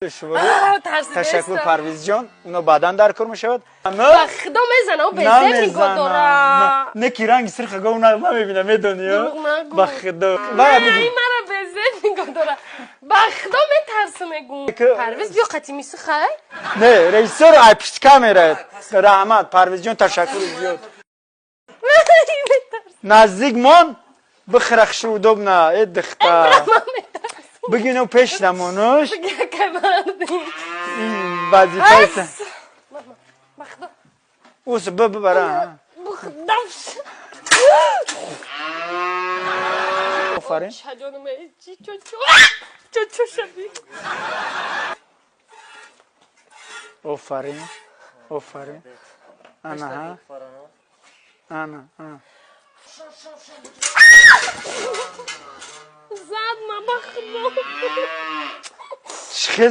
Ташаккур, Парвизҷон. Уно баъдан дар кор мешавад. Ба худо мезана, безеб нигоҳ дора. Не ки ранги сирха го намебина, медони? Ба худо. Мара безеб нигоҳ дора. Ба худо метарсам, мегум. Парвиз, биё қати мисухай. Не, режиссер ай пишти камера. Раҳмат, Парвизҷон, ташаккури зиёд. Наздик мон, бихӯра, хуши удобно. Э, дихта. Бигину пеш намонуш. Вазифаи ус бибара. Офарин. Офарин. Офарин. Ана, ана, ана. Зад ма, ба худо. Чӣ?